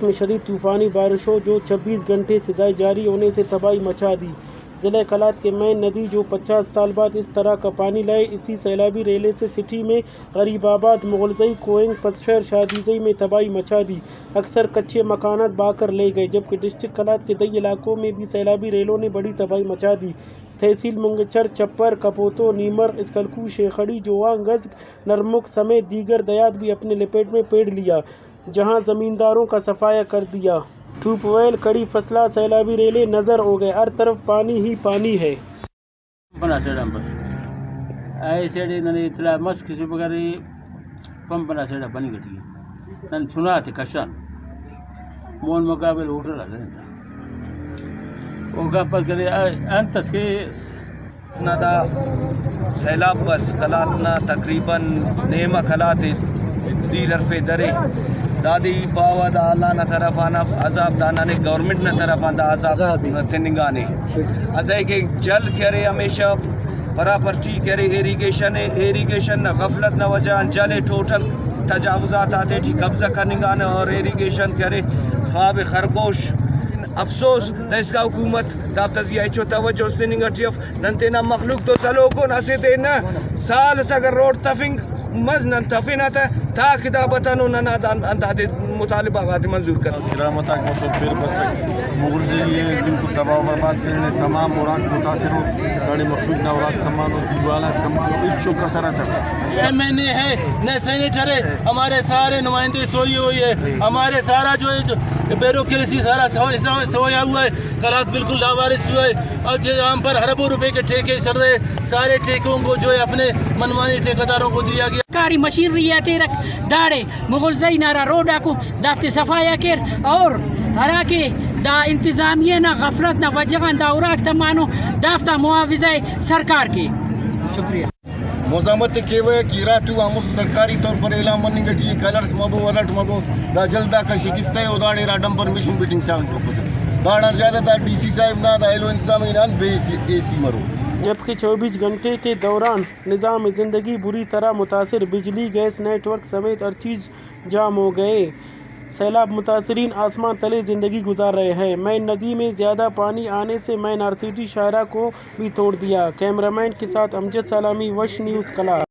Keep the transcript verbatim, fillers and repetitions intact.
میں شدید طوفانی بارشوں جو چھبیس گھنٹے سے زائد جاری ہونے سے تباہی مچا دی۔ ضلع قلات کے مین ندی جو پچاس سال بعد اس طرح کا پانی لائے، اسی سیلابی ریلے سے سٹی میں غریب آباد، مغلزئی، کوئنگ، پسشہر، شادیزئی میں تباہی مچا دی۔ اکثر کچے مکانات بہا کر لے گئے، جبکہ ڈسٹرکٹ قلات کے کئی علاقوں میں بھی سیلابی ریلوں نے بڑی تباہی مچا دی۔ تحصیل منگچھر، چھپر، کپوتو، نیمر، اسکلکو، شیخڑی، جوان، گزک، نرمک سمیت دیگر دیہات بھی اپنے لپیٹ میں پڑ لیا، جہاں زمینداروں کا صفایا کر دیا۔ ٹیوب ویل، کڑی فصلہ، سیلابی ریلے نظر ہو گئے، ہر طرف پانی ہی پانی ہے۔ پمپ نا سیڈ آن بس۔ اے سیڈ ننے اطلاع مس کہ صبح کرے پمپ نا سیڈ آ بننگ ٹی ءِ۔ نن چنا تے کشان۔ مون مقابل ہوٹل آ دنتا۔ او گپ کرے، اے انت اس کہ نا دا سیلاب بس قلات نا تقریباً نیمہ قلات ءِ دیر ہرفے درے۔ دادے ای پاوہ دا اللہ نا طرف آن اف عذاب، دا ننے گورنمنٹ نا طرف آن دا عذاب عذاب ءِ۔ تننگانے۔ انتئے کہ جل کہ ارے ہمیشہ پراپرٹی کہ ارے ایریگیشن ءِ، ایریگیشن نا غفلت نا وجہ آن جل ءِ ٹوٹل تجاوزات آتیٹی قبضہ کننگانہ اور ایریگیشن کہ ارے خواب خرگوش۔ افسوس دائسکا حکومت دافتا زیہا ہچو توجہ اس تننگ ٹی اف۔ نن تینا مخلوق تو سلوکون، اسہ دے نہ سال اس اگر روڈ تفنگ مس نن تفنہ تہ تاکہ دا بتنو ننا دا ہندادے مطالبہ غاتے منظور کرو۔ کرامت آک مسر پیر بسک، مغل زئی ءِ بالکل تباہ و برباد کرینے، تمام اوراک متاثر ءُ، داڑے مخلوق نا اوراک تمانو، دیوال آک تمانو، ہچو کسر اس اف۔ ایم این اے ہے، نہ سینیٹر ہے، ہمارے سارے نمائندے سوئے ہوئے ہیں، ہمارے سارا جو ہے، جو بیوروکریسی سارا سو-، سو-، سویا ہوا ہے، قلات بالکل لاوارث ہوا ہے، اور جہاں پر اربوں روپے کے ٹھیکے چل رہے، سارے ٹھیکوں کو جو ہے اپنے منمانی ٹھیکیداروں کو دیا گیا۔ کاری مشینری آ تیرک، داڑے مغل زئی نا ہرا روڈ آکو دافتے صفایا کیر، اور ہراکہ دا انتظامیہ نا غفلت نا وجہ غان دا اراک تمانو، دافتا معاوضہ ءِ سرکار کے۔ شکریہ۔ مذمت ءِ کیوہ کہ ارا تو ہمو سرکاری طور پر اعلان مننگ ٹی ءِ، کلرک مبو، الرٹ مبو، دا جلد آکا شکستہ ءِ، و داڑے ارا ڈمپر مشن بٹنگ چاغنگ کپسہ۔ داڑان زیادہ دا ڈی سی صاحب نا دا ایلو انتظامیہ نا انت بے حسی، حسی مرو۔ جبکہ چوبیس گھنٹے کے دوران نظام زندگی بری طرح متاثر، بجلی، گیس، نیٹ ورک سمیت ہر چیز جام ہو گئے۔ سیلاب متاثرین آسمان تلے زندگی گزار رہے ہیں۔ مین ندی میں زیادہ پانی آنے سے مین آر سی ٹی شاہراہ کو بھی توڑ دیا۔ کیمرہ مین کے ساتھ امجد سلامی، وش نیوز، قلات۔